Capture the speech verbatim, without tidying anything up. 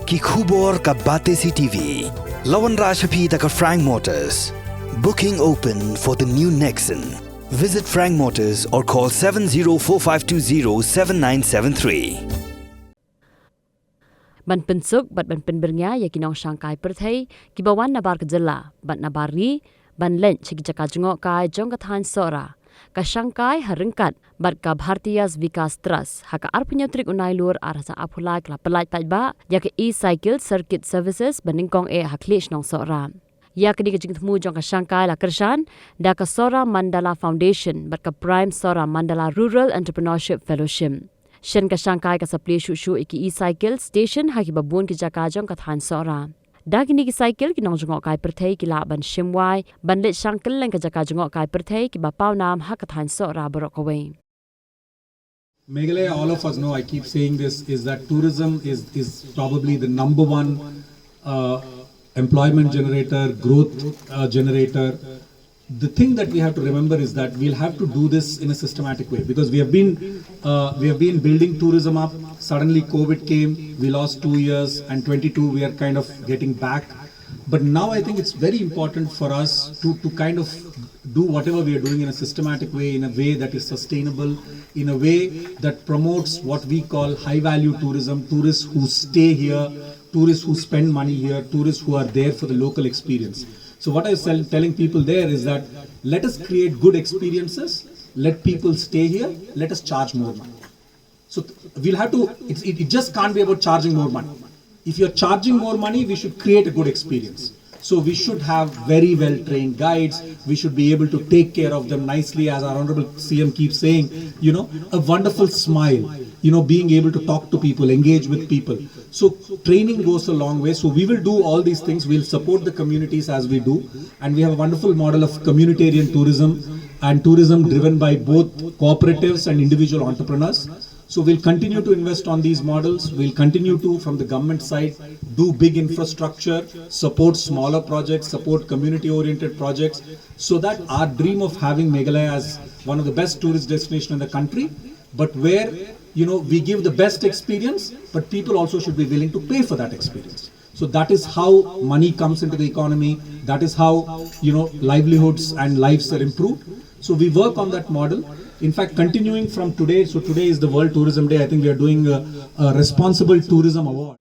Ki khubor ka Batesi T V. La wanrah sha phi da ka Frank Motors. Booking open for the new Nexon. Visit Frank Motors or call seven zero four five two zero seven nine seven three. Ban pynsuk bad ban pynbyrngia ïa ki nongshangkai pyrthei kiba wan nabar ka jylla bad nabar ri, ban leit sha ki jaka jngohkai jong ka thaiñ Sohra, ka shangkai ha ryngkat bad ka Bhartiya Vikas Trust ha ka arphew tarik u Nailur arhajar arphew lai ka la pyllait paidbah ïa ka e-cycle circuit services ba nyngkong eh ha khlieh shnong Sohra. Ïa kane ka jingthmu jong ka shangkai la kyrshan da ka Sohra Mandala Foundation bad ka Prime Sohra Mandala Rural Entrepreneurship Fellowship. Shen ka shangkai ka sa plie shuh shuh ïa ki e-cycle station ha kiba bun ki jaka jong ka thaiñ Sohra. Da kine ki cycle ki nongjngohkai pyrthei ki lah ban shim wai ban leit shang kylleng ka jaka jngohkai pyrthei kiba pawnam ha ka thaiñ Sohra baroh kawei. Meghalaya, all of us know, I keep saying this, is that tourism is, is probably the number one uh, employment generator, growth uh, generator. The thing that we have to remember is that we'll have to do this in a systematic way, because we have been uh, we have been building tourism up. Suddenly, COVID came, we lost two years, and twenty-two we are kind of getting back. But now I think it's very important for us to, to kind of do whatever we are doing in a systematic way, in a way that is sustainable, in a way that promotes what we call high value tourism, tourists who stay here, tourists who spend money here, tourists who are there for the local experience. So, what I was tell- telling people there is that let us create good experiences, let people stay here, let us charge more money. So th- we'll have to, it, it, it just can't be about charging more money. If you're charging more money, we should create a good experience. So we should have very well trained guides. We should be able to take care of them nicely, as our Honorable C M keeps saying, you know, a wonderful smile, you know, being able to talk to people, engage with people. So training goes a long way. So we will do all these things. We'll support the communities as we do. And we have a wonderful model of communitarian tourism and tourism driven by both cooperatives and individual entrepreneurs. So we'll continue to invest on these models. We'll continue to, from the government side, do big infrastructure, support smaller projects, support community oriented projects, so that our dream of having Meghalaya as one of the best tourist destinations in the country, but where, you know, we give the best experience, but people also should be willing to pay for that experience. So that is how money comes into the economy. That is how, you know, livelihoods and lives are improved. So we work on that model. In fact, continuing from today, so today is the World Tourism Day. I think we are doing a, a responsible tourism award.